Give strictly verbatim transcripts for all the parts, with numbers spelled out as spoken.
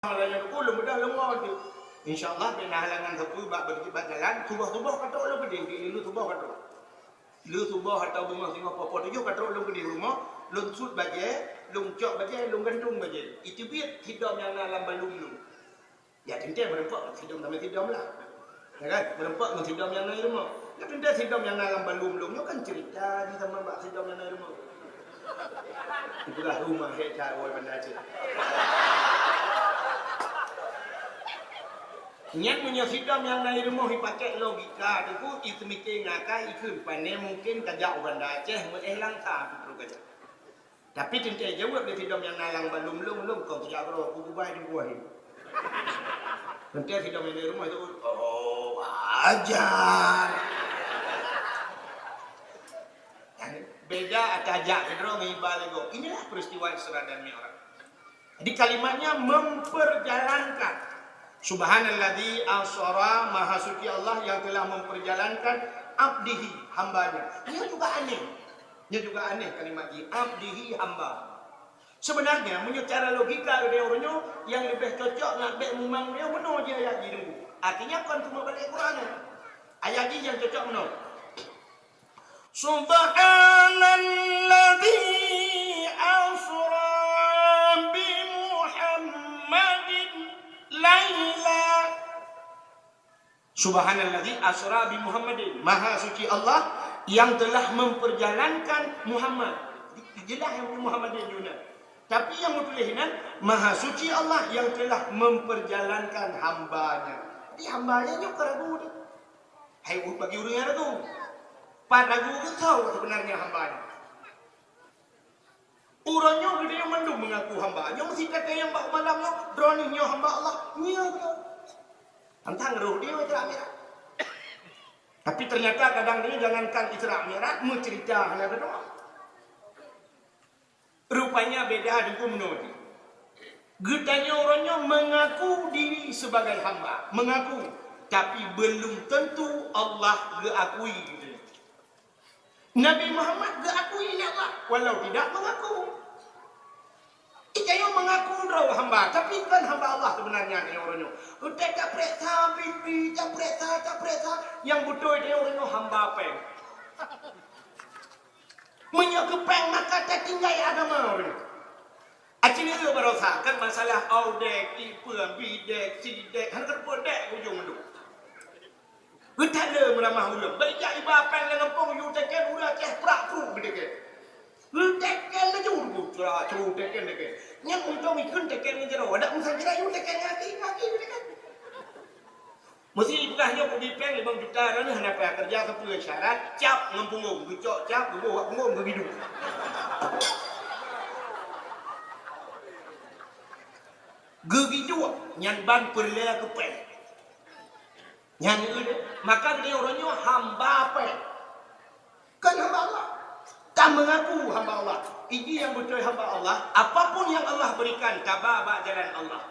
Malam nyoe Teungku, lôn beudôh lôn ngon tu. Insya Allah, bèk na halangan sapeue bak, bak, bak jalan, suboh-suboh ka trôk lôn keudéh, di lôn suboh ka trôk. Lôn suboh atau beungoh singoh poh-poh tujoh ka trôk lôn keudéh rumoh, lôn sut bajèe, lôn cok bajèe, lôn gantông bajèe. Iteubiet sidom nyang na lam balum lôn. Ya, teuntèe meureumpok ngon sidom, tamè sidom lah. Ya kan? Meureumpok ngon sidom nyang na i rumoh. Ya, teuntèe sidom nyang na lam balum lôn nyoe kan cerita di sama bak sidom nyang na i rumoh. Dipeugah rumoh hé cara Banda Aceh. Nyan meunyoe sidom nyang na i rumoh ipakék logika Teungku, iseumiké ngakai ikheun pané mungken kajak u Banda Aceh meu'èh langsa peutrok kajak. Tapi teuntèe jaweueb lé sidom nyang na lam balum lôn, lôn kon sijak keudroe, kububai di buah nyoe. Teuntèe sidom nyang na i rumoh itu, oh, wajar. Beda tajak keudroe ngon iba lé gob. Inilah peristiwa Isra dan Mi'raj. Jadi kalimatnya memperjalankan. Subhanalladzi asra, maha suci Allah yang telah memperjalankan abdihi, hambanya. Ini juga aneh. Ini juga aneh kalimat ini, abdihi, hamba. Sebenarnya, meunyoe cara logika geutanyoe uroe nyoe, nyang leubeh cocok ngat bèk mumang nyoe meunoe jih ayat jih Teungku. Artinya kon cuma balik Quran. Ayat jih nyang cocok meunoe. Subhanalladzi asra bi Muhammadin laila. Subhanalladzi asra bi Muhammadin. Maha suci Allah yang telah memperjalankan Muhammad. Jelas nyang Muhammadin jih na. Tapi nyang meutuléh inan, Maha suci Allah yang telah memperjalankan hambanya. Jadi hambanya nyoe ka ragu teuh. Hai bagi ureueng nyang ragu. Pat ragu geutanyoe sebenarnya hambanya. Uroe nyoe geutanyoe mandum mengaku hamba. Nyoe meusitatée nyang bak malam nyoe, droeneuh nyoe hamba Allah. Nyoe geutanyoe. Tantang roh dia Isra Mi'raj. Tapi ternyata kadang dia jangankan Isra Mi'raj, meucerita hana keudroe. Rupanya beda Teungku meunoe jih. Geutanyoe uroe nyoe mengaku diri sebagai hamba, mengaku, tapi belum tentu Allah geuakui geutanyoe. Nabi Muhammad geuakui lé Allah, walau tidak mengaku. Geutanyoe mengaku droe hamba, tapi kon hamba Allah sebenarnya geutanyoe uroe nyoe. Geutanyoe tapeuriksa pipi, tapeuriksa, tapeuriksa, nyang beutôi geutanyoe uroe nyoe hamba péng. Meunyoe keu péng maka tatinggai agama ureueng. Aci nyoe barosa kan masalah audek, ipeue, bidek, sidek, hana teupeu dek ujong tu. Geutanyoe meuramah ulôn, bèk jak iba péng lam gampông, yue teken ureueng Aceh prak pruek geuteken. Geuteken laju tu, cura curu teken teken. Nyan untông ikheun teken ngon jaroe, adak meusan jaroe yue teken ngon aki, ngon aki geuteken. Meusé ipeugah nyoe keubi péng limong juta, droeneuh hana payah keureuja sapeue syarat, cap ngon punggong, geucok cap, geuboh bak punggong, geugiduek. Geugiduek nyan ban peureulèe keu péng. Nyan, maka geutanyoe uroe nyoe hamba péng. Kan hamba Allah. Ka mengaku hamba Allah. Iji nyang beutôi hamba Allah, apapun yang Allah berikan, taba bak jalan Allah.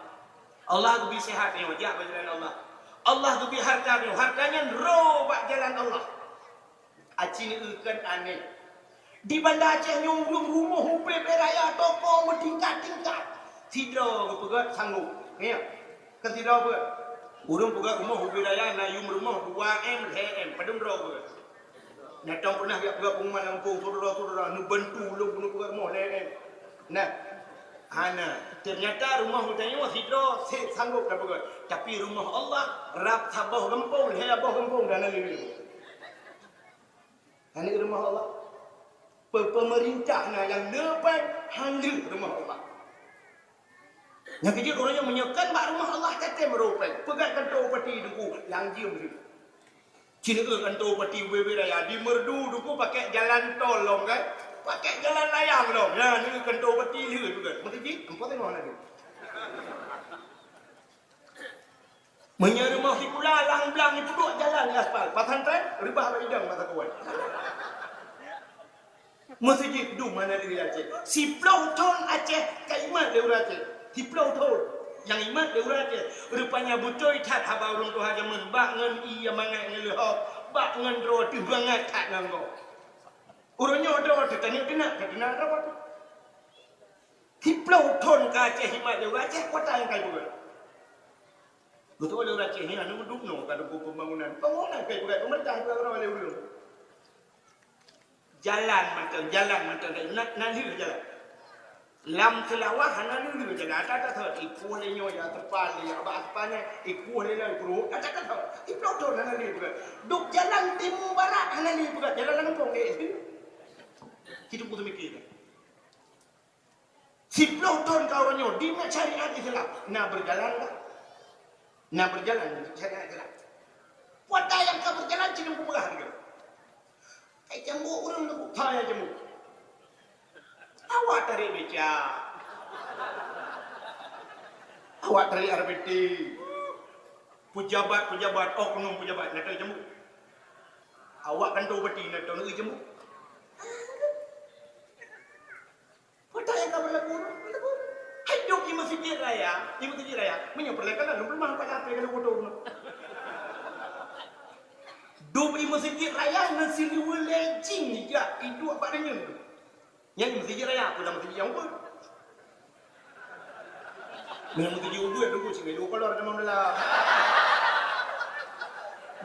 Allah geubri sehat nyoe, jak bak jalan Allah. Allah geubri harta nyoe, harta nyan ro bak jalan Allah. Aci neu kan aneh. Di Banda Aceh nyoe ureueng rumoh ubé-bé raya toko meutingkat-tingkat. Sidroe geupeugöt sanggob. Ngieng. Kan sidroe peugöt. Ureueng peugöt rumoh ubé raya na yum rumoh dua M, lhèe M. Padum droe peugöt. Nyang tong pernah jak peugah pengumuman lam gampông, syedara-syedara, neubantu ulôn keuneuk peugah rumoh lhèe M. Nah, hana. Ternyata rumoh geutanyoe sidroe sép sanggob tapeugah. Tapi rumoh Allah rab saboh gampông, lhèe boh gampông dan lain-lain. Hana rumoh Allah. Pe-, pemerintah na nyang leupah hana rumoh Allah. Nyang keujeuet ureueng nyan meunyoe kan bak rumoh Allah, tatem ro péng, peugöt kantô bupati Teungku, lam jeuem lé. Ci neu kantô bupati ubé-bé raya, di Meureudu Teungku pakai jalan tol lom kan? Pakai jalan layang lom. Nyan neu kantô bupati lheueh tu kan. Meukeujeuet, empat tengok lagi. Meunyoe rumoh sikula lam blang ipeuduek jalan aspal, pesantren reubah bak idong masa kawan. Meuseujid dum hana lé Aceh. Siploh thon Aceh ka imat lé ureueng Aceh. Siploh thon nyang imat lé ureueng Aceh. Rupanya beutôi that haba ureueng tuha jameun bak ngon ié mangat ngon leuhob, bak ngon droe teuh mangat that ngon gob. Ureueng nyoe droe teuh tanyoe teunak, ka teunak droe teuh. Siploh thon ka Aceh imat lé ureueng Aceh, kota nyang ka ipeugöt. Beutôi lé ureueng Aceh nyan, anu duek nyoe ka duek pembangunan. Pembangunan kai peugah pemerintah, peugah ureueng lé ureueng. Jalan mantong, jalan mantong, na, na lheueh jalan. Lam Seulawah hana lheueh jalan, ata-ata thot, ikueh lé nyoe ya, teupal lé ya, bak teupal nyan, ikueh lé nyoe, ikueh, ata-ata thot. Iploh thon hana lheueh peugah. Duek jalan timu barat hana lheueh peugah, jalan lam gampông, eh, eh. Situ ku teumiké. Siploh thon ka uroe nyoe, di syariat Islam, na berjalan dak? Na berjalan syariat Islam. Peue ata nyang ka berjalan, cit lôn peugah lagèe nyoe. Hai cambuk ureueng lôn peugah, hai cambuk. Awak tarék becak. Awak tarék R B T. Pejabat-pejabat, oknum pejabat, na tarék cambuk. Awak kantô bupati, na tarék cambuk. Peue ata nyang ka beurlaku, beurlaku. Hai dum i meuseujid raya, i meuseujid raya. Meunyoe peureulèe kalon, lôn peuleumah pat lapèe keu lôn kutông. Dum i meuseujid raya ngon siluweue lé jing ijak iduek bak donya. Nyan i meuseujid raya, peue lam meuseujid nyang ubeut. Meunyoe meuseujid ubeut, tunggu cit, dua kolor teuma dalam.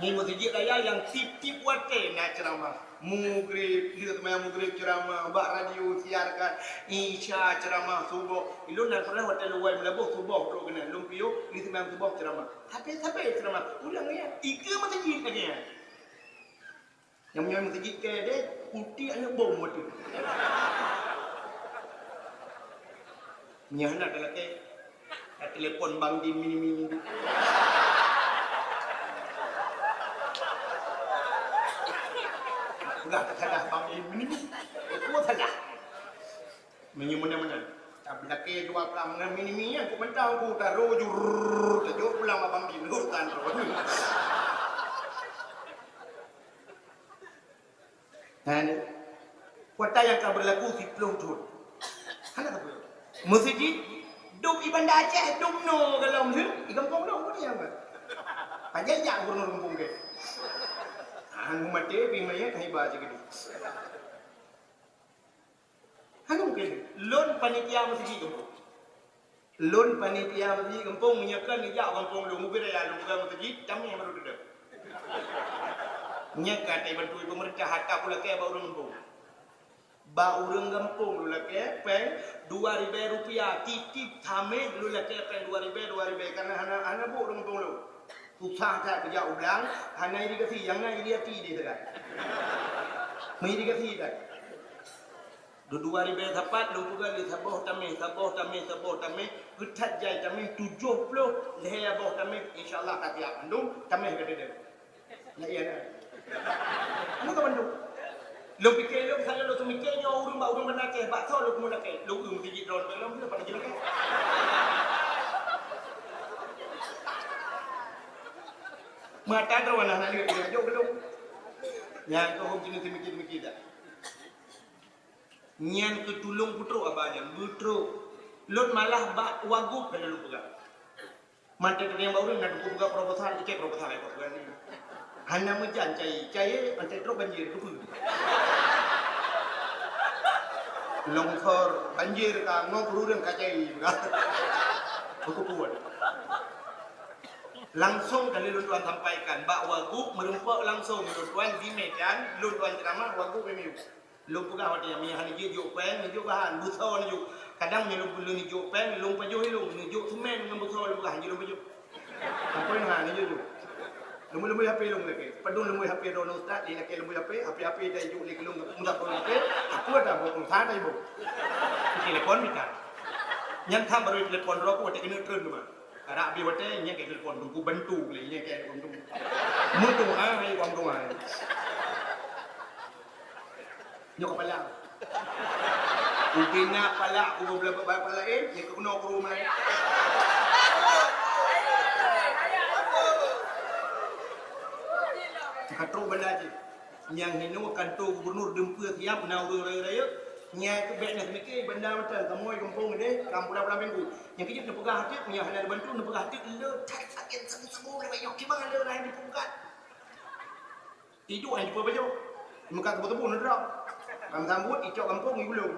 Nyan meuseujid raya nyang tiep-tiep watèe na ceuramah. Mugreb, lheueh seumayang mugreb ceuramah, bak radio siarkan, Isya ceuramah, suboh. Ilôn na pernah watèe luwai meulaboh suboh trok keunan, lôn piôh, lheueh seumayang suboh ceuramah. Sabe-sabe ceuramah, ureueng nyan, i keue meuseujid lagèe nyan. Nyang meunyoe meuseujid kèe deh, putéh aneuk bom watèe. Nyan na talakèe, ka telepon Bang Din mini-mini. Peugah tasalah Bang Din mini-mini. Peue salah? Meunyoe meunan-meunan. Tabeulakèe jua ka meungon mini-mini nyan, kok mantong ku taroh jur, tajok pulang bak Bang Din, urusan droe. Nah, ni. Kuasa nyang ka beurlaku siploh thon. Hana sapeue. Meuseujid, dum i Banda Aceh, dum noe galom lheueh, i gampông noe, peue nyang ba? Pajan jak gubernur gampông kèe. Hana maté, pih manyét, hana iba cit keudeh. Hana mungken. Lôn panitia meuseujid gampông. Lôn panitia meuseujid gampông, meunyoe kon neujak gampông lôn, mubri raya lôn peugah meuseujid, tamè baru teudong. Nyan ka teubantu peumeurintah, ata kulakèe bak ureueng gampông. Bak ureueng gampông lôn lakèe, pèng dua ribèe rupiah, tiep-tiep tamè lôn lakèe pèng dua ribèe, dua ribèe, karena hana, hana buet ureueng gampông lôn. Susah that geujak u blang, hana irigasi, nyang na iri ati deh sagai. Meuirigasi that. Dua ribèe sapat, lôn peugah lé saboh tamè, saboh tamè, saboh tamè, geuthat jai tamè tujoh ploh lhèe boh tamè, insya Allah ka siap mandum, tamè ka teudong. Nah, iya, nah. Anu ka mandum. Lôn pike lôn, misalnya lôn seumiké nyoe ureueng bak ureueng Banda Aceh, bak soe lôn keumeung lakèe, lôn eu meuseujid droe, lôn keumeung pada jilakèe. Mata droe nah, nah, dia, dia, jok ke lôn. Nyan keuh hom jeuneuh seumiké-seumiké dah. Nyan keuh tulông peutrok aba nyan, beutrok. Lôn malah bak wagub ka lôn peugah. Mantong teurimong bak ureueng na teupeu peugah proposal, ikèe proposal, ikèe proposal. Hana meujan cai, cai mantong trok banjir, keupeue? Longsor, banjir ka, ngoh ureueng ka cai, peugah. Beukeupeue. Langsong ka lheueh lôn tuan sampaikan, bak wagub meureumpok langsong lôn tuan di Medan, lôn tuan ceuramah, wagub M U. Lôn peugah watèe nyan, meunyo hana jeuet jok pèng, neujok bahan, beusoe neujok. Kadang meunyo lôn, lôn neujok pèng, lôn pajoh ilôn, neujok seumén ngon beusoe lôn peugah, hanjeuet lôn pajoh. Sampoe neuha, neujok-jok. Lôn, lôn bri H P lôn lakèe. Padum lôn bri H P droeneuh ustaz, di lakèe lôn bri H P, H P, H P tajok lé keu lôn, mudah pun H P, aku ada buat pun, sa tajok. Telepon mita. Nyan tham barô telepon droe ku, watèe keuneuk treun teuma. Karap abéh watèe, nyan ka telepon, teungku bantu lé, nyan ka telepon, teungku. Meutuha, hai, wang tuha. Nyoe kepala. Ubena pala, kubu bela pala, eh, nyoe keunoe kuru mulai. Ka trok banda jih. Nyang hinoe kantor gubernur dum peue siap na ureueng rayeuk-rayeuk. Nyan keuh bèk na seumiké banda mantong, kamoe gampông deh, lam bulan-bulan minggu. Nyang keuh jeuet neupeugah até, meunyo hana neubantu neupeugah até, le that sakét sabu-sabu lé bayoh kiban le rai dipeugah. Iduek han jipeubajoe. Meukat teupeu-teupeu neudroe. Lam sambot icok gampông i ulông.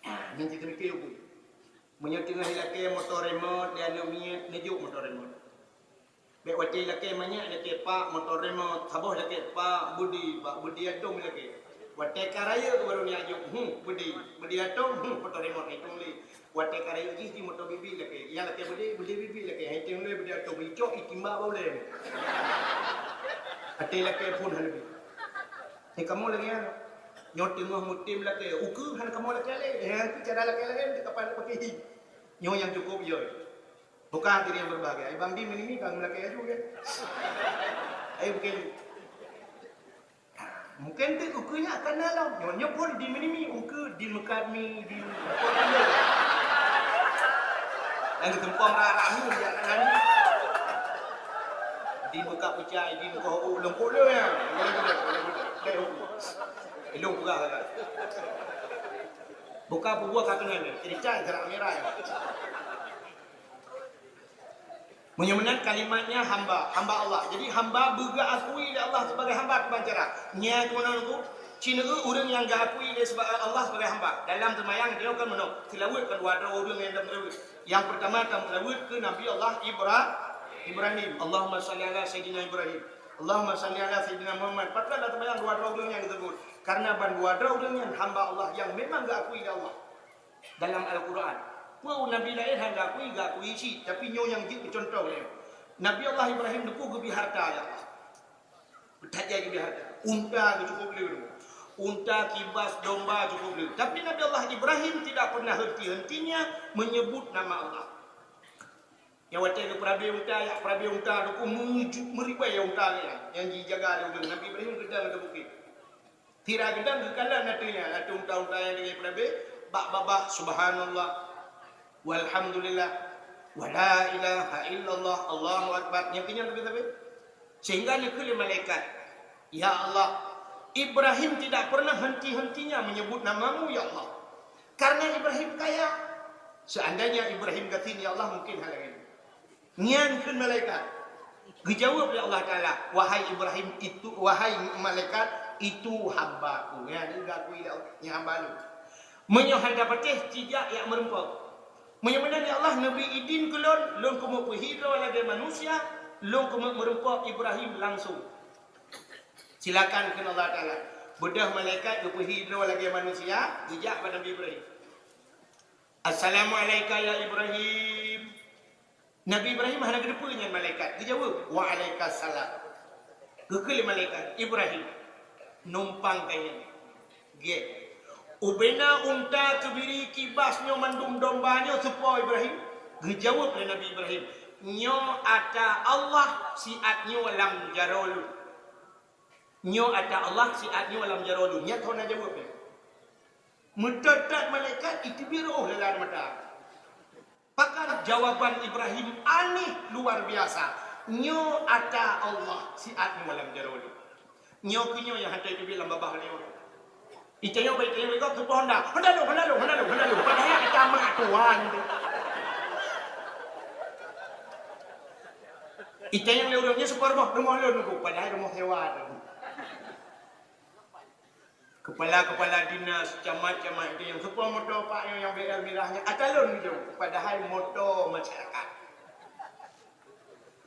Ah, nyan cit seumiké ukeue. Meunyoe teungoh ilakée moto remote lé aneuk miet, neujok moto remote. Bék watée ilakée manyak ilakée, "Pak, moto remote." Saboh ilakée, "Pak, budi, Pak, budi atôm ilakée." Watée ka rayeuk baru neujok, "Huh, budi, budi atôm, huh, moto remote." Hai tueng lé. Watée ka rayeuk jih, jih moto biet-biet ilakée. Nyang lakée budi, budi biet-biet ilakée. Hai tueng lé, budi atôm, icok, itimbak bak ulée. Até ilakée phon hana bi. Hai kamoe lagée nyan. Nyoe teungoh musim lakée, ukeue hana kamoe lakée lé. Hai, ukeue cara lakée laén, teukapan pakai. Nyoe nyang cukôp yo. Bukan diri yang berbahagia. Ai bang di mini-mini bang melakée aju kan. Ai bukan. Mungkin tu ukeue nyan akan na lom. Nyoe, nyoe phon di mini-mini, ukeue di meukat mi, di. Yang tumpang rara mi, ya kan. Di meukat pecah, di meukat ulung puluh ya. Ilung peugah kan. Bukan peugah kat tengah ni. Cerita gerak merah ya. Meunyoe meunan kalimatnya hamba, hamba Allah. Jadi hamba beugeukui lé Allah sebagai hamba, kiban cara. Nyan keunoe nunggu, ci neueu ureuëng nyang geuakui lé seba-, Allah sebagai hamba. Dalam seumayang, dia kan meunoe, seulaweuet kan dua droe ureuëng nyang seulaweuet. Nyang peurtama, tam seulaweuet keu Nabi Allah Ibra-, Ibrahim. Allahumma shalli ala Sayyidina Ibrahim. Allahumma shalli ala Sayyidina Muhammad. Patah dalam seumayang dua droe ureuëng nyang disebut. Karena ban dua droe ureuëng nyan hamba Allah nyang memang geuakui lé Allah. Dalam Al-Quran. Peue Nabi laén hana geukui, geukui cit, tapi nyoe nyang jeuet keu cuntoh lé. Nabi Allah Ibrahim deuh geubri harta, ya Allah. That jai geubri harta. Unta geucukôp lé. Unta, kibas, domba cukôp lé. Tapi Nabi Allah Ibrahim tidak pernah henti-hentinya menyebut nama Allah. Nyang watée geupeurabe unta, ya peurabe unta, deuh meujeuet meuribée unta nyan, nyang jijaga lé ureuëng. Nabi Ibrahim geudang di bukét. Sira geudang geukalon ateueh nyan, ateueh unta-unta nyang lagée peurabe, bak babah, "Subhanallah, walhamdulillah, wala ilaha illallah, Allahu akbar." Nyang keunyan sabe-sabe. Sehingga neukheun lé malaikat, "Ya Allah, Ibrahim tidak pernah henti-hentinya menyebut nama-Mu, ya Allah. Karena Ibrahim kaya. Seandainya Ibrahim gasien, ya Allah, mungkin hal lain." Nyan kheun malaikat. Geujaweueb lé Allah Taala, "Wahai Ibrahim, itu, wahai malaikat, itu hamba-Ku." Nyan geuakui lé Allah, nyan hamba Lôn. Meunyoe hana patéh, ci jak jak meureumpok. Meunyoe meunan, ya Allah, neubri idin keu lôn, lôn keumeung peuhi droe lagée manusia, lôn keumeung meureumpok Ibrahim langsung. Silakan, kheun Allah Taala. Beudôh malaikat geupeuhi droe lagée manusia, geujak bak Nabi Ibrahim. "Assalamu'alaika ya Ibrahim." Nabi Ibrahim hana geuteupeue nyan malaikat. Geujaweueb, "Wa'alaikassalam." Geukheun lé malaikat, "Ibrahim, numpang kayém. Gét. Ubena unta keubiri kibas nyoe mandum domba nyoe soe po Ibrahim?" Geujaweueb lé Nabi Ibrahim, "Nyoe ata Allah siat nyoe lam jaroe lôn." Nyoe ata Allah siat nyoe lam jaroe lôn. Nyan thon na jaweueb nyan. Meutot-tot malaikat iteubiet reuôh lam mata. Pakon jawaban Ibrahim aneh luar biasa. Nyoe ata Allah siat nyoe lam jaroe lôn. Nyoe keuh nyoe nyang hana iteubiet lam babah lé ureuëng. Itanyong baik tanyong lé gob keu Honda. Honda lôn, Honda lôn, Honda lôn, Honda lôn. Padahai ata mak tuan tu. Itanyong lé ureuëng nyoe soe po rumoh, rumoh lôn nunggu. Padahai rumoh sewa tu. Kepala-kepala dinas, camat-camat itu nyang soe po moto pak nyoe nyang B L mirah nyan, ata lôn gitu. Padahai moto masyarakat.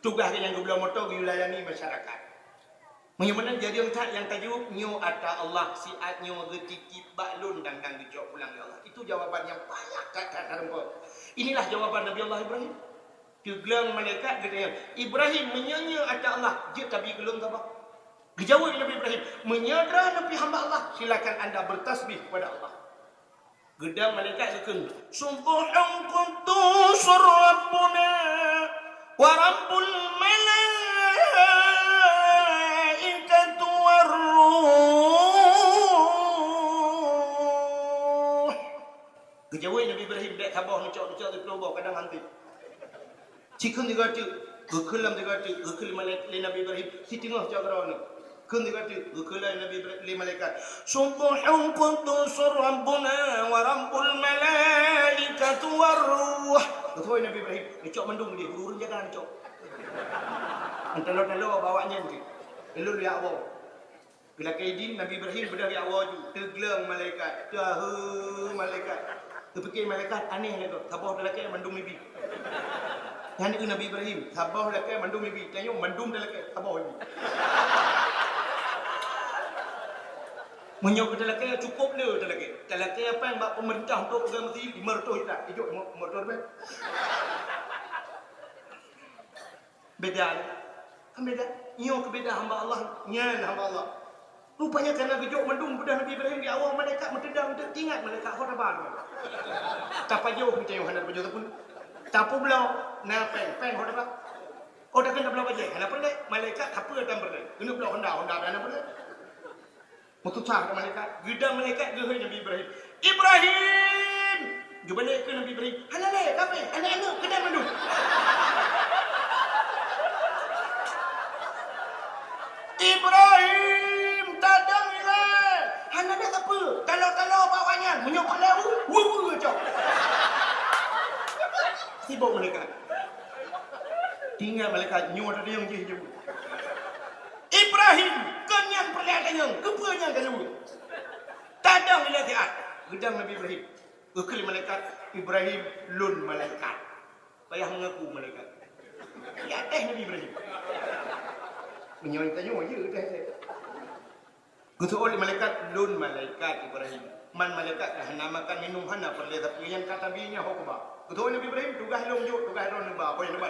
Tugaih geuh nyang geubloe moto geulayani masyarakat. Meunyoe meunan jadi that nyang tajaweueb, "Nyoe ata Allah siat nyoe geutitip bak lôn dan, dan geucok pulang lé Allah." Itu jawaban nyang payak that, that, that rumpok. Inilah jawaban Nabi Allah Ibrahim. Teugleng malaikat geutanyong, "Ibrahim, meunyoe nyoe ata Allah, jeuet tabi keu lôn saboh." Geujaweueb Nabi Ibrahim, "Meunyoe droeneuh pih hamba Allah, silakan anda bertasbih kepada Allah." Geudong malaikat geukheun, "Subbuhun quddusun Rabbuna wa Rabbul malaikatu war ruh." Geujaweueb Nabi Ibrahim, "Bék saboh neucok, neucok siplôh boh, kadang hanté." Ci kheun sigoe teuk, geukheun lam sigoe teuk, geukheun lé malai-, lé Nabi Ibrahim, siteungoh cok droeneuh. Kheun sigoe teuk, geukheun lé Nabi Ibra-, lé malaikat. "Subbuhun quddusun Rabbuna wa Rabbul malaikatu war ruh." Geukheun Nabi Ibrahim, neucok mandum jih, ureuëng jaga neucok. Antalo-talo bak awak nyan cit. Lôn jak woe. Geulakée idin, Nabi Ibrahim beudôh jak woe ju, teugleng malaikat, teuheu malaikat. Teupike malaikat aneh lagée, saboh talakée mandum mibi. Nyan keuh Nabi Ibrahim, saboh talakée mandum mibi. Tanyoe mandum talakée, saboh mibi. Meunyoe keu talakée, cukôp le talakée. Talakée péng bak peumeurintah untuk peugah meuseujid lima ratus juta. Ijok lima ratus ribu. Beda. Kan beda. Nyoe keu beda hamba Allah, nyan hamba Allah. Rupanya karena geujok mandum peugah Nabi Ibrahim di awai malaikat meuteudang, teuingat malaikat ho taba. Tapajoh mita nyoe hana tapajoh sapeue. Tapeubloe, na péng, péng ho taba. Oh, takheun tabloe bajée, hana peureulée. Malaikat sapeue tan peureulée. Keuneuk bloe honda, honda hana peureulée. Meususah keu malaikat. Geudang malaikat geuhôi Nabi Ibrahim. "Ibrahim!" Geubalek keu Nabi Ibrahim. "Hana lé, kamoe, aneuk-aneuk keudan mandum." "Ibrahim, tadong ilée! Hana lé sapeue, talo-talo bak awaknyan, meunyoe peureulée, weu-weu cok." Sibok malaikat. Tinggai malaikat nyoe tadi nyang jih jeuet. "Ibrahim, keu nyan peureulée tanyong, keupeue nyan ka jaweueb? Tadong ilée siat." Geudang Nabi Ibrahim. Geukheun lé malaikat, "Ibrahim, lôn malaikat." Payah mengaku malaikat. Ya teh Nabi Ibrahim. Meunyoe tanyoe, ya teh. Geuseuôt lé malaikat, "Lôn malaikat Ibrahim." Man malaikat ka hana makan minum, hana peureulée sapeue, nyang ka tabi nyan ho kuba. Geuseuôt Nabi Ibrahim, "Tugaih lôn jok, tugaih droeneuh ba, boh neuba."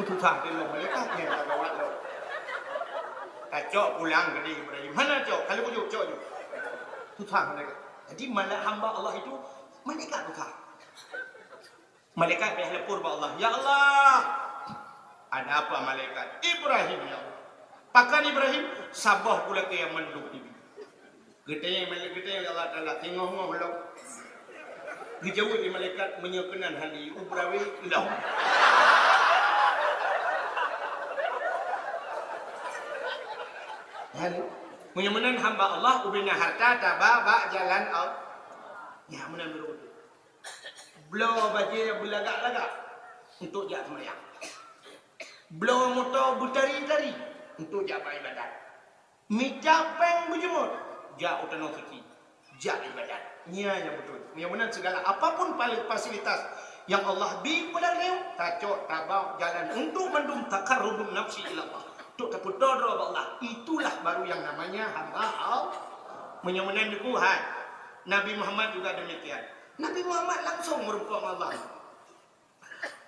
Susah teuh lom malaikat nyan, ka gawat lom. Tacok pulang keudeh Ibrahim. Hana cok, ka lheueh jok, cok jok. Susah malaikat. Jadi, mana hamba Allah itu, malaikat susah. Malaikat payah lapor bak Allah, "Ya Allah!" "Ada apa, malaikat?" "Ibrahim, ya Allah." "Pakon Ibrahim?" "Saboh kulakée mandum mibi." Geutanyong malaikat, geutanyong lé Allah Taala, "Singoh-ngoh lom?" Geujaweueb lé malaikat, "Meunyoe keunan hali, ubra wéh lom." Hali. Meunyoe meunan hamba Allah, ubena harta taba bak jalan Allah. Ya, meunan beureugutu. Bloe bajée beulagak-lagak untuk jak seumayang. Bloe moto beutari-tari untuk jak bak ibadat. Mita péng beujeumot, jak u tanoh suci, jak ibadat. Nyan nyang beutôi. Meunyoe meunan sigala apapun pali-, fasilitas nyang Allah bi keupada geutanyoe, tacok taba jalan untuk mandum taqarrubun nafsi ila Allah. Untuk tapeutoe droe bak Allah. Itulah baru yang namanya hamba Allah. Meunyoe meunan Teungku, hai, Nabi Muhammad juga demikian. Nabi Muhammad langsung meurumpok ngon Allah.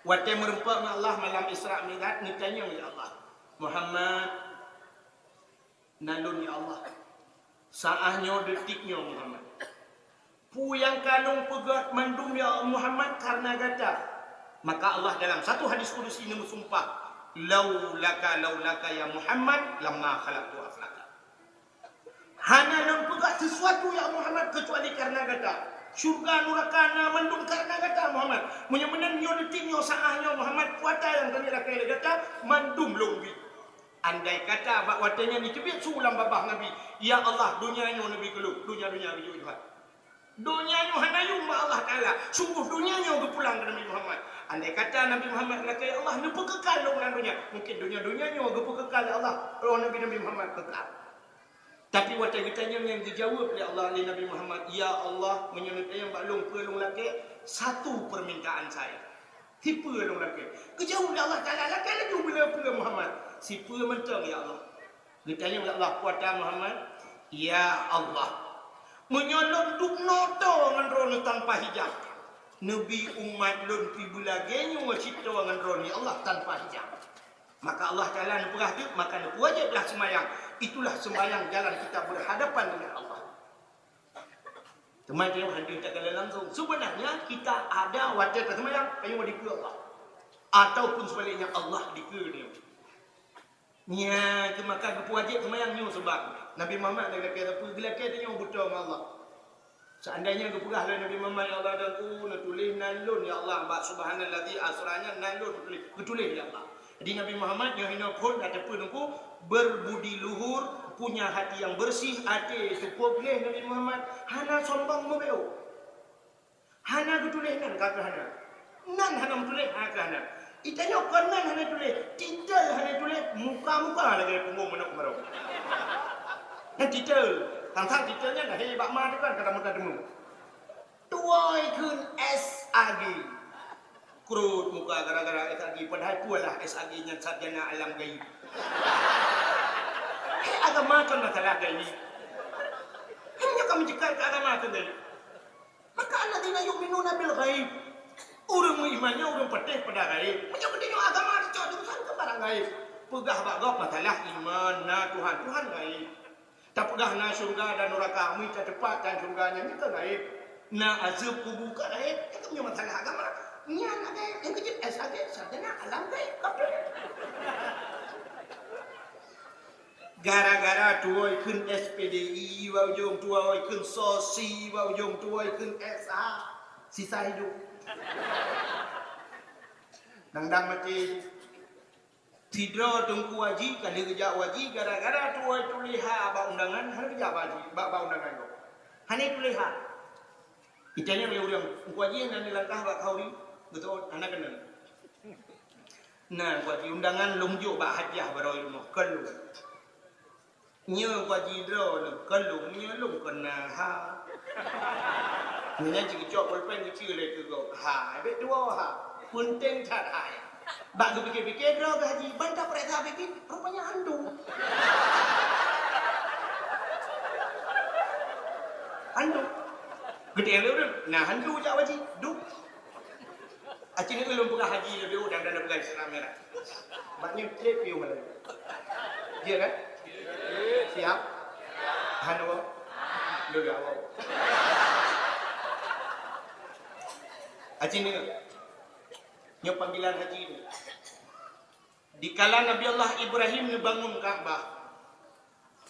Watée meurumpok ngon Allah malam Isra Mi'raj, geutanyong lé Allah, "Muhammad, na lôn ya Allah. Saát nyoe, detik nyoe Muhammad. Peue nyang ka lôn peugét mandum ya Muhammad kareuna gata." Maka Allah dalam satu hadis kudusi neumeusumpah, "Laulaka, laulaka ya Muhammad, lamma khalaqtu aflaka." Hana lôn peugah sesuatu, ya Muhammad, keucuali kareuna gata. Syurga, nuraka na mandum kareuna gata, Muhammad. Meunyoe meunan nyoe detik nyoe, saát nyoe, Muhammad, kuasa nyang keuneuk lakée lé gata, mandum lôn bi. Andai kata bak watée nyan jiteubiet su lam babah Nabi, "Ya Allah, donya nyoe neubi keu lôn, donya-donya geujok Tuhan." Donya nyoe hana yum bak Allah Taala, sunggoh donya nyoe geupulang keu Nabi Muhammad. Andai kata Nabi Muhammad lakée, "Ya Allah, neupeukeukai lôn lam donya," mungkin donya-donya nyoe geupeukeukai lé Allah, roh Nabi, Nabi Muhammad keukai. Tapi watée geutanyong nyan geujaweueb lé Allah, lé Nabi Muhammad, "Ya Allah, meunyoe neutanyong bak lôn peue lôn lakée, satu permintaan saya." "Sipeue lôn lakée?" Geujaweueb lé Allah Taala, "Lakée laju beu-, peue Muhammad." "Sipeue mantong, ya Allah?" Geutanyong lé Allah, "Peue ata Muhammad?" "Ya Allah, meunyoe lôn dubnoe toe ngon droeneuh tanpa hijab, neubi umat lôn pih beulagée nyoe cit toe ngon droeneuh, ya Allah, tanpa hijab." Maka Allah Taala neupeugah teuk, maka neupeuwajéb lah seumayang. Itulah seumayang jalan kita berhadapan dengan Allah. Teuma tanyoe hana takalon langsung. Sebenarnya kita ada watée taseumayang, tanyoe dikeue Allah. Ataupun sebaliknya, Allah dikeue tanyoe. Nyan keuh maka geupeuwajéb seumayang nyoe seubab Nabi Muhammad lagée sapeue geulakée tanyoe beutôi ngon Allah. Seandainya geupeugah lé Nabi Muhammad, "Ya Allah, dan ku neutuléh nan lôn, ya Allah, bak subhanalladzi asra nyan nan lôn neutuléh," geutuléh lé Allah. Jadi Nabi Muhammad nyoe hinoe phon ka teupeue Teungku, berbudi luhur, punya hati yang bersih, até teupeue gleh Nabi Muhammad, hana sombong meubeuet. Hana geutuléh nan ka keuh hana. Nan hana meutuléh, ha keuh hana. Itanyoe kon nan hana tuléh, titel hana tuléh, muka-muka lagée punggong manok keumaro. Nyan titel. Sang-sang titel nyan lahé bak ma teuh kan, ka tameuta teumé. Tuwoe kheun S A G. Krot muka gara-gara S A G, padahai peue lah S A G nyan sarjana alam gaib. Hai agama kon masalah gaib. Hai nyoe ka meuceukat keu agama kon gaib. Maka alladzina yu'minuna bil ghaib. Ureuëng meuiman nyan ureuëng patéh pada gaib. Meunyoe geutanyoe agama dicok diurusan keu barang gaib. Peugah bak gob masalah iman, na Tuhan, Tuhan gaib. Tapeugah na syeuruga dan nuraka, meunyoe tateupat dan syeuruga nyan nyoe ka gaib. Na azeueb kubu ka gaib, nyan meunyoe masalah agama. Nyan na gaib, nyang keu jeuet S A G, sarjana alam gaib, kafé. Gara-gara tuwoe kheun S P D I bak ujong, tuwoe kheun sosi bak ujong, tuwoe kheun S H, sisa hidup. Dang-dang maté. Sidroe Teungku Haji ka lheueh geujak u haji gara-gara tuwoe tuléh ha bak undangan, hana geujak bak haji, bak, bak undangan gob. Hana tuléh ha. Itanyong lé ureuëng, "Teungku Haji hana neulangkah bak khauri?" Beutôi, hana keunong. Na, Teungku Haji, undangan lôn jok bak hadiah baroe rumoh, kon lôn. Nyoe Teungku Haji droeneuh, kon lôn, nyoe lôn kon na ha. Nyan cit geucok pulpen geucue lé keu gob. Ha, bèk tuwoe ha. Peunteng that hai. Bak geupike-pike droe geuh Haji, ban tapareksa bikin, rupanya hantu. Hantu. Geutanyong lé ureuëng, "Na hantu jak u haji?" Duh. Aci nyoe lôn peugah haji leubeh udang dan peugah Islam ya. Bak nyoe trép piôh lagi. Dia kan? Siap? Hana wow? Lôn ya wow. Aci nyoe. Nyoe panggilan haji ni. Dikala Nabi Allah Ibrahim neubangun Ka'bah,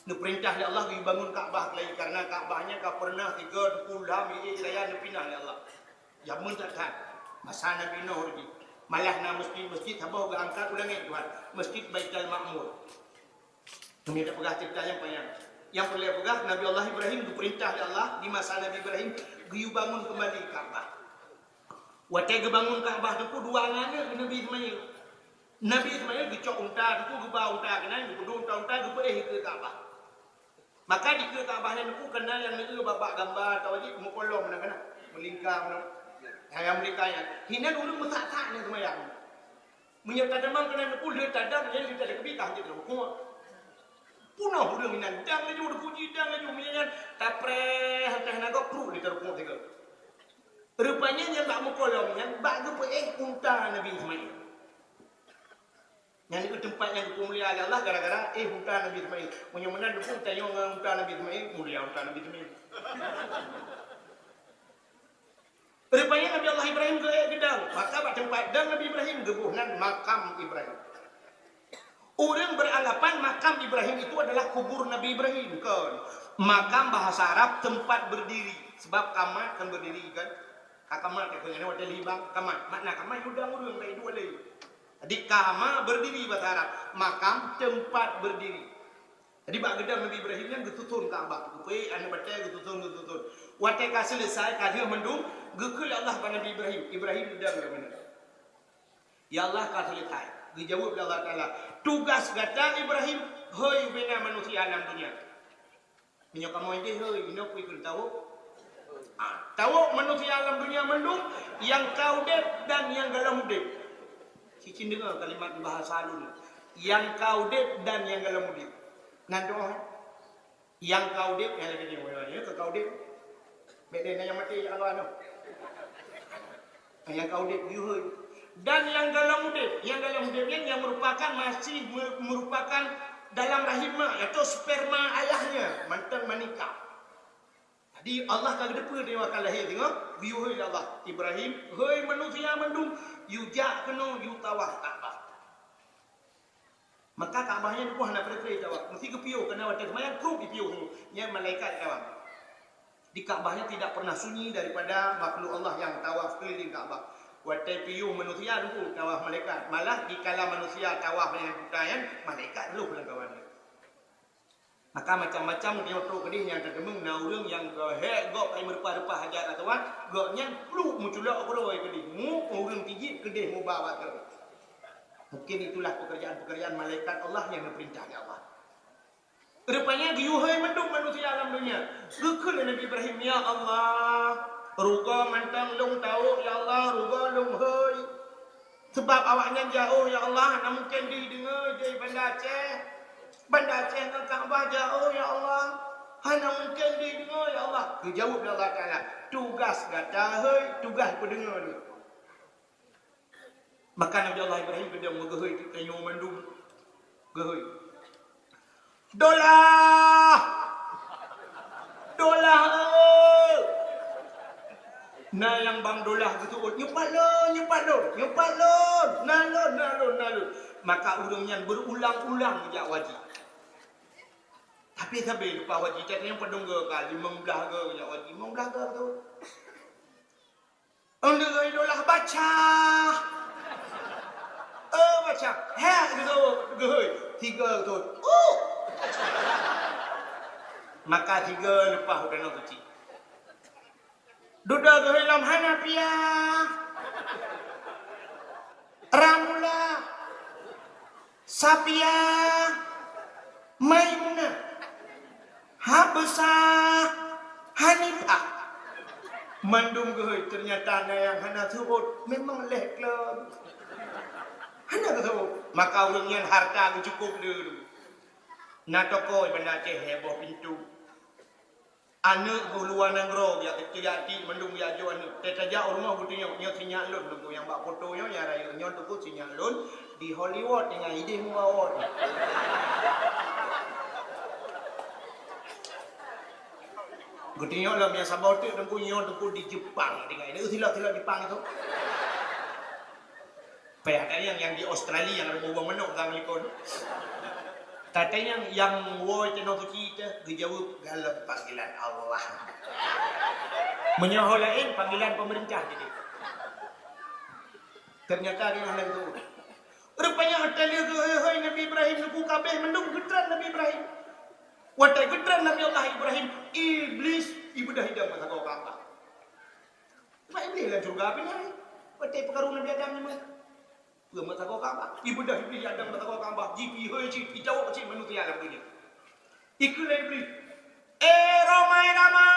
neupeurintah lé Allah geubangun Ka'bah lagi, karena Ka'bah nyan ka pernah tiga puluh lham ié raya neupinah lé Allah. Jameun that-that, masa Nabi Nuh lagi. Malah na masjid-masjid saboh geuangkat u langét Tuhan, Masjid Baitul Ma'mur. Kami dak peugah cerita nyang panyang. Nyang peureulée peugah, Nabi Allah Ibrahim geupeurintah lé Allah di masa Nabi Ibrahim geuyue bangun keumbali Ka'bah. Watée geubangun Ka'bah teungku dua aneuëk Nabi Ismail. Nabi Ismail geucok unta teungku, geuba unta keunan, geupeudong unta-unta, geupeuéh keu Ka'bah. Maka dikeue Ka'bah nyan teungku kana nyang neueu bak-bak gamba atawa jih meukolom na kana, meulingka na. Nyang meulingka nyan. Hinan ureuëng meusak-sak nyang seumayang. Meunyoe tadamang keunan teungku lheueh tadam nyan lheueh tadam keubi ka hanjeuet rukuk. Punoh ureuëng inan dang laju, teungku jidang laju, meunyoe nyan tapreh hanteh nagoe pruet lé tarukuk tiga. Rupanya nyang bak meukolom nyan bak geupeuéh unta Nabi Ismail. Nyan dikeue teumpat nyang geupeumulia lé Allah gara-gara éh unta Nabi Ismail. Meunyoe meunan teungku tanyong ngon unta Nabi Ismail, mulia unta Nabi Ismail. Rupanya Nabi Allah Ibrahim geuék geudang, maka bak teumpat dang Nabi Ibrahim geuboh nan makam Ibrahim. Ureuëng beranggapan makam Ibrahim itu adalah kubur Nabi Ibrahim, kon. Makam bahasa Arab tempat berdiri, sebab kamat kan berdiri kan. Ka kamat ka keuneuk watée libang kamat. Makna kamat udang ureuëng tak iduek lé. Jadi kama berdiri bahasa Arab, makam tempat berdiri. Jadi bak geudang Nabi Ibrahim nyan geususun Ka'bah, geupeuék aneuëk batée geususun, geususun. Watée ka seuleusai, ka lheueh mandum, geukheun lé Allah bak Nabi Ibrahim, Ibrahim geudang lam meunan. Ya Allah ka seuleusai. Geujaweueb lé Allah Taala, "Tugas gata Ibrahim, hôi bina manusia lam dunia." Meunyoe kamoe ideh hôi, inoe peue kheun tawök? Ah, tawök manusia lam dunia mandum, nyang ka udeb dan nyang gohlom udeb. Cicin deungoe kalimat bahasa lôn. Nyang ka udeb dan nyang gohlom udeb. Nan doh, eh? Nyang ka udeb, nyang lagée nyoe, nyoe ka udeb. Bék lé na nyang maté jak lôn nyoe. Nyang ka udeb, yue hôi. Dan nyang gohlom udeb, nyang gohlom udeb nyan nyang merupakan, masih me-, merupakan dalam rahim mak, atau sperma ayahnya, mantong manikah. Jadi Allah ka geuteupeue deungon ka lahé singoh, geuyue hôi lé Allah, "Ibrahim, hôi manusia mandum, yue jak keunoe, yue tawaf Ka'bah." Maka Ka'bah nyan deuh hana pre-pre tawaf. Meusti geupiôh, keunan watée seumayang, trok jipiôh. Nyan malaikat tawaf. Di Ka'bah nyan tidak pernah sunyi daripada makhluk Allah nyang tawaf keliling Ka'bah. Watée piôh manusia deuh tawaf malaikat. Malah dikala manusia tawaf nyang buta nyan, malaikat rôh lam kawan. Maka macam-macam geunyoe trok keudeh nyang tateumeung na ureuëng nyang geuhek gob hai meureupah-reupah Hajar Aswad, gobnyan pluek meuculok keudroe keudeh, mu ureuëng tijik keudeh muba bak keu. Mungkin itulah pekerjaan-pekerjaan malaikat Allah nyang geupeurintah lé Allah. Rupanya geuyue hôi mandum manusia alam dunia. Geukheun lé Nabi Ibrahim, "Ya Allah, Rugoe mantong lôn tawök, ya Allah, rugoe lôn hôi. Sabab awaknyan jaôh, ya Allah, hana mungken jih deungoe di Banda Aceh. Banda Aceh ngon Ka'bah jaôh, ya Allah, hana mungken jih deungoe, ya Allah. Geujaweueb lé Allah Taala, "Tugaih gata hôi, tugaih peudeungoe lôn." Maka Nabi Allah Ibrahim geudong meugeuhôi tanyoe mandum. Geuhôi. "Dolah! Dolah, eh!" Na nyang bang Dolah geuseuôt, "Nyoe pat lôn, nyoe pat lôn, nyoe pat lôn! Na lôn, na lôn, na lôn!" Maka ureuëng nyan beurulang-ulang jak u haji. Tapi sabe leupah u haji, tanyoe padum goe ka, limong blaih goe jak u haji, limong blaih goe tu. Ôn deuh Dolah baca. Eh, baca. Heh, geuhôi, geuhôi. Tiga geuhôi. Uh! Maka tiga leupah u Danau Suci. Dudoe geuhôi lom hana piah. Ramula. Safia, Maimunah, Habsah, Hanifah. Mandum geuhôi, teunyata na nyang hana seuôt, memang lhèe kleueng. Hana geuseuôt, maka ureuëng nyan hareuta geucukôp le. Na toko Banda Aceh lhèe boh pintoe. Aneuk boh luwa nanggroe, jak keucil jak tiek mandum jak jok aneuk. Teutajak u rumoh geutunyok, "Nyoe sinyak lôn, Teungku, nyang bak foto nyoe, nyang rayeuk nyoe, Teungku, sinyak lôn di Hollywood, teungoh idéh muka awot." Geutunyok lom nyang saboh teuk, Teungku, nyoe, Teungku, di Jepang, teungoh idéh, silap-silap Jepang itu. Payah tanyong nyang di Australia nyang ada bubong manok ka melikot. Tatanyong nyang woe teunoh suci teuh geujaweueb galom panggilan Allah. Meunyoe ho laén panggilan pemerintah jadi. Ternyata dia hana geutuwoe. Rupanya teuh lheueh geuhôi-hôi Nabi Ibrahim, Teungku, kabeh mandum geutreun Nabi Ibrahim. Watèe geutreun Nabi Allah Ibrahim, Iblis ibeudôh idong meusagoe Ka'bah. Sebab Iblih lam syeuruga pih nyan. Watèe peukaru Nabi Adam nyan. Peue meusagoe Ka'bah? Ibeudôh Iblih Adam meusagoe Ka'bah, jipihôi cit, itawök cit manusia lam donya. Ikheun lé Iblih, "Eh, Rhoma Irama!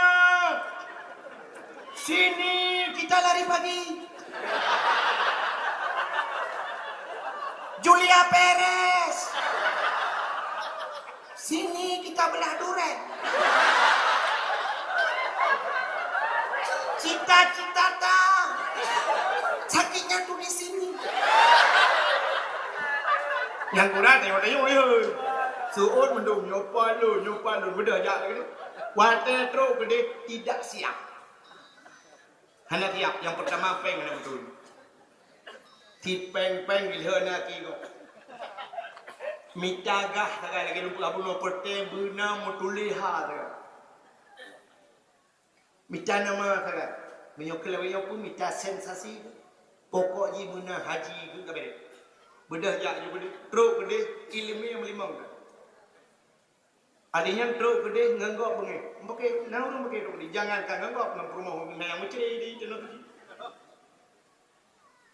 Sini kita lari pagi! Julia Perez! Sini kita belah duren! Cita-cita ta sakitnya tuh di sini!" Nyang kurang tengok-tengok je. Seuôt mendung, nyoe pat lôn, nyoe pat lôn, beudôh jak lagèe nyoe. Watèe trok keudeh tidak siap. Hana siap, nyang peurtama péng hana beutôi. Si péng-péng geuh na ki gob. Mita gah sagai lagèe lumpur bunoe peureuteng beuna meutuléh ha sagai. Mita nama sagai. Meunyoe keu lawét nyoe pun mita sensasi. Pokok jih beuna haji keu ka bèrèh. Beudôh jak ju keudeh, trok keudeh, ileumèe meulimong. Adak nyan trok keudeh ngon gob beungéh. Meupaké, na ureueng paké trok keudeh. Jangankan ngon gob, ngon peurumoh ureueng na nyang meucre di teunoh keudeh.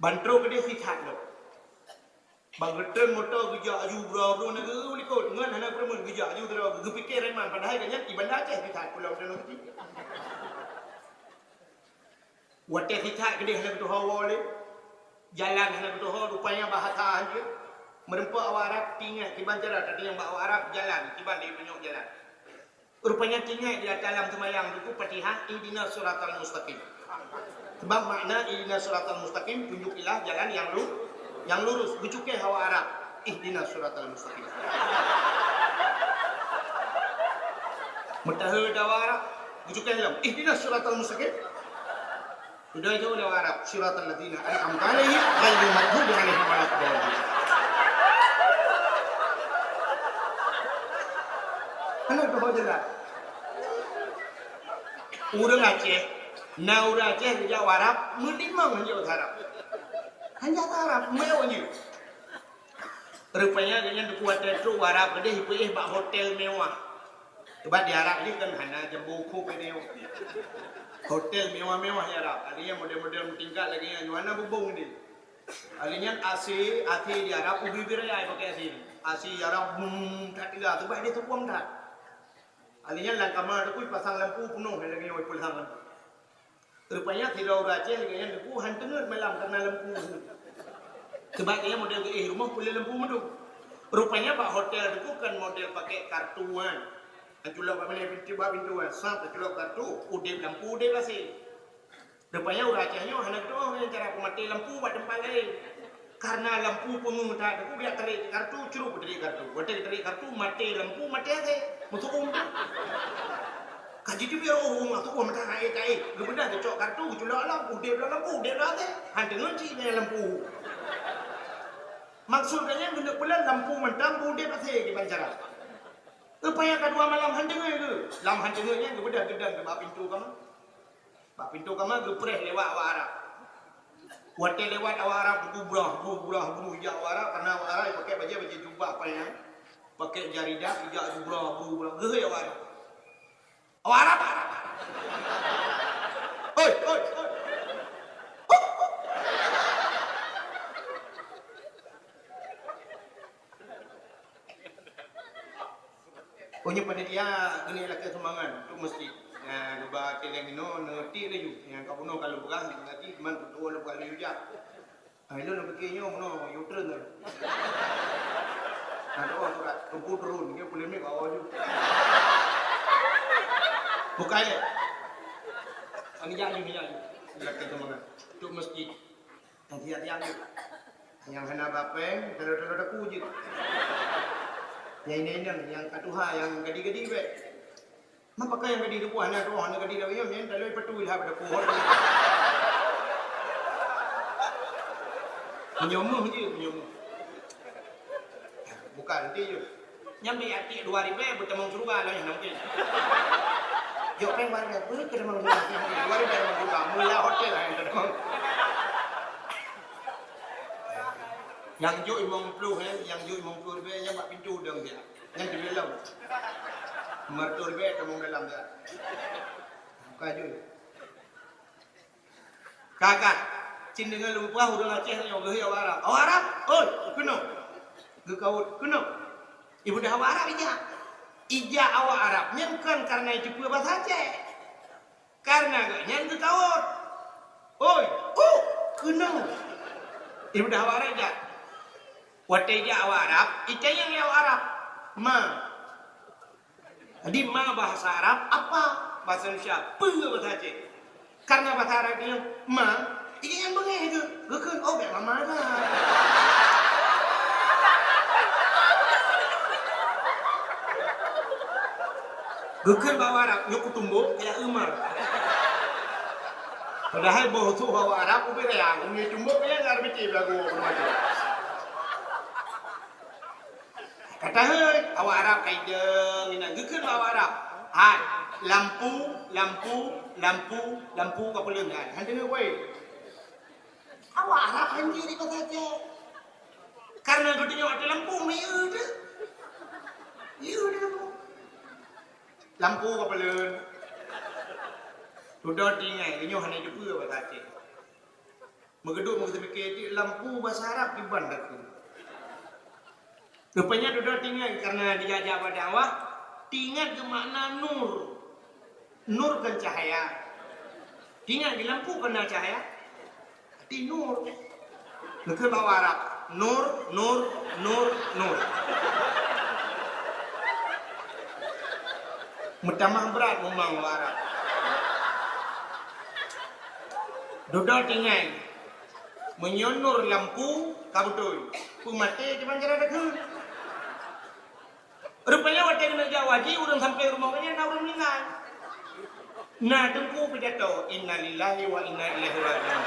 Ban trok keudeh sisat lom. Ban geutreun moto geujak aju bra-bra na geu likot. Ngon hana peureumeun geujak aju sidroe. Geupike reman padahai gobnyan di Banda Aceh sisat pulang teunoh keudeh. Watèe sisat keudeh hana geutuho woe lé. Jalan hana geutuho, rupanya bahasa han jeuet. Meureumpok awak Arab, tingat kiban cara tatanyong bak awak Arab jalan, kiban di tunyok jalan. Rupanya tingat di ata lam seumayang Teungku Fatihah, ihdinas siratal mustaqim. Sebab makna ihdinas siratal mustaqim, tunjukilah jalan yang lu-, yang lurus. Geucukéh awak Arab, ihdinas siratal mustaqim. Meutahe dawa Arab, geucukéh lom, ihdinas siratal mustaqim. Udah itu dawa Arab, siratal ladzina an'amta 'alaihim ghairil maghdubi 'alaihim waladdallin. Hana teuho jelas. Ureueng Aceh, na ureueng Aceh geujak u Arab, meutimang hanjeuet Arab. Hanjeuet Arab, meutimang hanjeuet. Rupanya gobnyan Teungku watèe trok u Arab keudeh, ipeuéh bak hotel mewah. Sebab di Arab jih kan hana jambo uko peunoh. Hotel mewah-mewah di Arab. Akhirnya model-model meutingkat lagèe nyan, hana bubông deh. Akhirnya A C, A C di Arab ubé-ubé raya pakai A C. A C di Arab bum that teuga, sebab dia tukuang that. Akhirnya lam kama tu pun pasang lampu peunoh lagèe nyoe pasang lampu. Rupanya sidroe ureueng Aceh lagèe nyan Teungku han teungeut malam karena lampu. Sebab gobnyan model geuéh rumoh peue lé lampu mandum. Rupanya bak hotel Teungku kan model pakai kartu kan. Taculok bak mana pintu, bak pintu kan. Sat taculok kartu, udép lampu, udép A C. Rupanya ureueng Aceh nyoe hana geutu'oh ngon cara peumaté lampu bak teumpat laén. Karena lampu peungeuh that, Teungku geujak tarék kartu, crup tarék kartu. Watèe tarék kartu, maté lampu, maté A C. Meusu'um that. Ka jiteubiet, oh, oh, meusu'um that, hai, hai. Geubeudôh geucok kartu, geuculok lam, udép lam lampu, udép lam A C. Han teungeut cit ngon lampu. Maksud gobnyan geuneuk peuleueh lampu mantong, udép A C kiban cara. Rupanya ka dua malam han teungeut geuh. Lam han teungeut nyan geubeudôh geudong bak pintu kama. Bak pintu kama geupreh lewat awak Arab. Watèe lewat awak Arab, geubrah, geubrah, geubrah, jak awak Arab, karena awak Arab pakai bajèe, bajèe jubah panyang, pakai jaridah, jak geubrah, geubrah, geuhôi awak Arab. Awak Arab! Oi, oi, oi! Oh, nyoe panitia keuneuk lakèe sumbangan untuk masjid. Nah, geuba tiléng inoe neutik laju. Nyang ka bunoe ka lôn peugah, nanti teuma tutoe lôn peugah laju jak. Ah, ilôn lôn pike nyoe bunoe U-turn lôn. Nah, doa surat, Teungku turun, dia boleh mik awak laju. Bukai lé. Kami jak laju, jak laju. Lakèe sumbangan untuk masjid. Nyang tiang-tiang jeuet. Nyang hana bapeng, teulo-teulo daku jeuet. Nyang inong-inong, nyang ka tuha, nyang gadi-gadi bèk. Ma pakon nyang gadi daku hana tuha, hana gadi daku, nyan taloe patui lah pada pohon. Meunyoe meuh jeuet, meunyoe meuh. Bukan, nanti jeuet. Nyan bèk atik dua ribèe beutamong syeuruga lôn nyan mungken. Jok péng dua ribèe, beuh, keu tamong syeuruga. Dua ribèe tamong syeuruga, mula hotel lah nyang tamong. Nyang jok limong ploh, eh, nyang jok limong ploh ribèe, nyan bak pintu dong dia. Nyan di dalam. Lima ratus ribèe tamong dalam dia. Buka jok. Ka, ka. Cit deungon lôn peugah ureueng Aceh nyoe geuhôi awak Arab. Awak Arab, oi, keunoe. Geukawot, keunoe. Ibeudôh awak Arab ijak. Ijak awak Arab nyan kon kareuna jiteupeue basa Aceh. Kareuna gobnyan geukawot. Oi, uh, keunoe. Ibeudôh awak Arab ijak. Watèe ijak awak Arab, itanyong lé awak Arab, "Ma." Jadi, ma bahasa Arab apa? Bahasa Indonesia, peue bahasa Aceh? Karena bahasa Arab nyan ma, jadi nyan beungéh geuh. Geukheun, "Oh, bèk mama dah." Geukheun bak Arab, "Nyoe kutumbok, kaya euma." Padahai boh tuh awak Arab ubit raya, nyoe tumbok kaya ngar biti belagu macam. Ka tahôi, awak Arab ka idong inan. Geukheun bak awak Arab, "Hai, lampu, lampu, lampu, lampu ka peuleueng hai. Han deungoe wai." Awak Arab han jeuet di pasai Aceh. Karena geutanyoe watèe lampu, miyeu teuh. Miyeu teuh lampu. Lampu ka peuleueng. Dudoe tinggai, geutanyoe hana jiteupeue basa Aceh. Meugeudok meugeupike cit lampu basa Arab kiban takheun. Rupanya dudoe tinggai karena dijak-jak bak dakwah, tingat geumakna nur. Nur kan cahaya. Tingat di lampu kan na cahaya. Arti nur. Geukheun bak Arab, "Nur, nur, nur, nur." Meutamah brat mumang bak Arab. Dudoe tinggai. Meunyoe nur lampu ka beutôi, peumaté kiban cara takheun. Rupanya watèe keuneuk jak haji, ureueng sampoe rumoh gobnyan na ureueng meuninggai. Na teungku pidato, "Innalillahi wa inna ilaihi raji'un."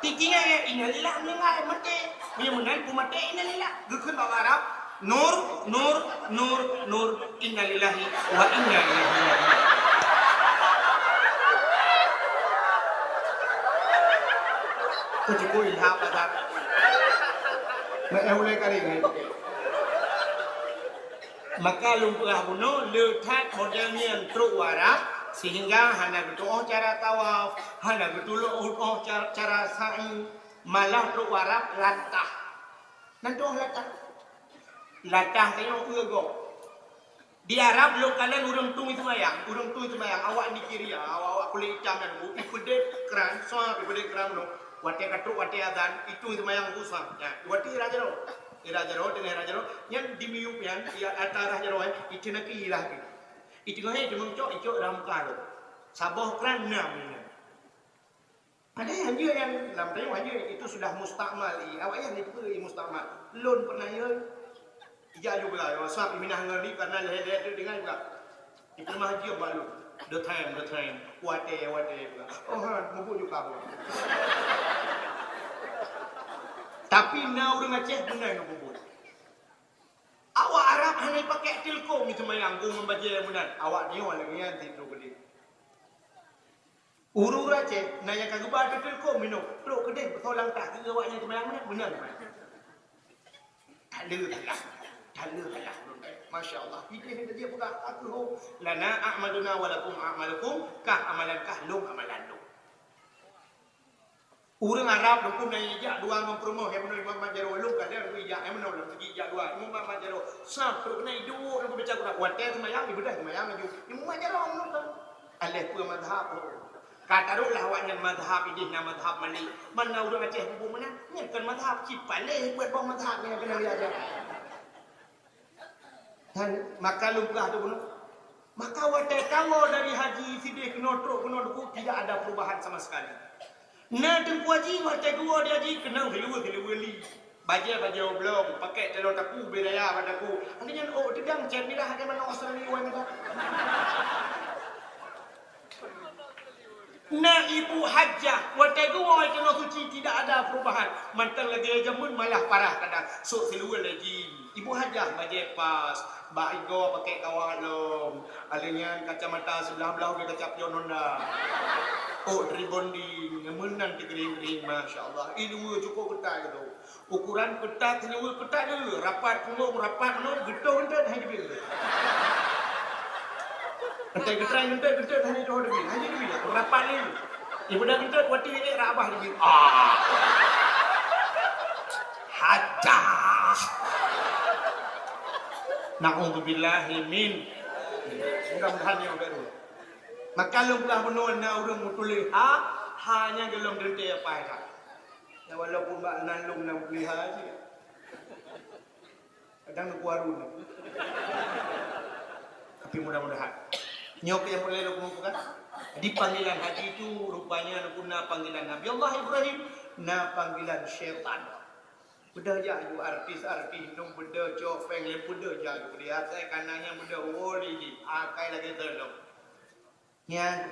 Tikingai, "Innalillahi meuninggai, maté." Meunyoe meunan peumaté, "Innalillahi." Geukheun bak Arab, "Nur, nur, nur, nur, innalillahi wa inna ilaihi raji'un." Keucuku ilham azab. Meu'eh ulèe karing hai. Maka lôn peugah bunoe, le that model nyan trok u Arab, sehingga hana geutu'oh cara tawaf, hana geutu'oh cara, cara sa'i, malah trok u Arab latah. Nan tu'oh latah. Latah tanyoe eu gob. Di Arab lôn kalon ureuëng tueng seumayang, ureuëng tueng seumayang, awak Nigeria, awak-awak kulét itam nyan, ipeudeh kran, soe ipeudeh kran nyoe, watée ka trok watée azan, itueng seumayang usah. Nyan, watée rhah jaroe, rhah jaroe, teungoh rhah jaroe, nyan di miyueb nyan, di ata rhah jaroe, eh, iteunaki rhah geuh. Iteungoh iteumeucok, icok rhah muka lôn. Saboh kran na meunan. Ada yang hanjeuet nyan, lam tayong hanjeuet, itu sudah mustakmal, i, awak nyan dipeue i mustakmal. Lôn pernah yoi. Ijak juga, ya, sab iminah ngon ni karena leher-leher tu dengar juga. Di rumah haji bak lôn. The time, the time. Wate, wate juga. Oh, ha, mubuk juga aku. Tapi na ureuëng Aceh beuna nyang mubuk. Awak Arab hana pakai tilkom itu mayang, gong membajai beuna. Awak nyoe lagi nyan tidur gede. Ureuëng Aceh na nyang ka geuba teuteukong minoe, trok keudeh beusoe lam tah keu awaknyan seumayang meunan, meunan. Taleue salah, taleue salah. Masya Allah, ideh lagée peugah aku ho, lana a'maluna wa lakum a'malukum, kah amalan kah, lôn amalan lôn. Ureuëng Arab lukun na jak dua ngon peurumoh, nyang meunoe Imam Mat Jaroe, lôn ka lheueh jak, nyang meunoe lam sigi jak dua, Imam Mat Jaroe. Sab trok keunan iduek lam baca Quran, watée seumayang, ibeudôh seumayang laju. Imam Mat Jaroe meunoe. Aléh peue mazhab? Ka taruhlah awaknyan mazhab ideh na mazhab Malik. Mana ureuëng Aceh bubuet meunan? Nyan kon mazhab, ci paléh buet boh mazhab nyang keuneuk diajar. Dan maka lôn peugah tu bunoe. Maka watée kawoe dari haji sideh keunoe trok keunoe duku tidak ada perubahan sama sekali. Na Teungku Haji watée geuwoe di haji keunong hileue-hileue li. Bajée-bajée oblong, pakèk taloe taku, bée raya bak taku. Hana nyan ôk teudang cét mirah hana manoe Australia wai mantong. Na ibu hajah, watée geuwoe keunoe suci tidak ada perubahan. Mantong lagée jameun malah parah kadang. Sôk siluweue lagi. Ibu hajah bajée pas, bak igoe pakèk kawat lom. Alèh nyan kacamata siblah-blah lagée kaca pion Honda. Ôk rebonding, meunan teugiring-giring, masya Allah. Iluweue cukôp geutai tu. Ukuran keutat, siluweue keutat le, rapat pulông, rapat ngon, geutoh eunteuk hana jibi. Eunteuk geutai, eunteuk, eunteuk hana jibi, hana jibi, rapat le. Ibu dah eunteuk, watèe nyan rabah jibi. Ah. Hajah. Na'udzubillahi min. Mudah-mudahan nyoe baru. Maka lôn peugah bunoe na ureueng meutuléh ha, ha nyan golom teuntèe paih that. Ya, walaupun bak nan lôn na meutuléh ha cit. Kadang neuk kuarun. Tapi mudah-mudahan. Nyoe keuh nyang peureulèe lôn peugah. Jadi panggilan haji tu rupanya na panggilan Nabi Allah Ibrahim, na panggilan syaitan. Beudôh jak ju artis-artis, nong beudôh cok péng lé beudôh jak ju di asai kana nyang beudôh woli di akai lagèe teuh lôn. Nyan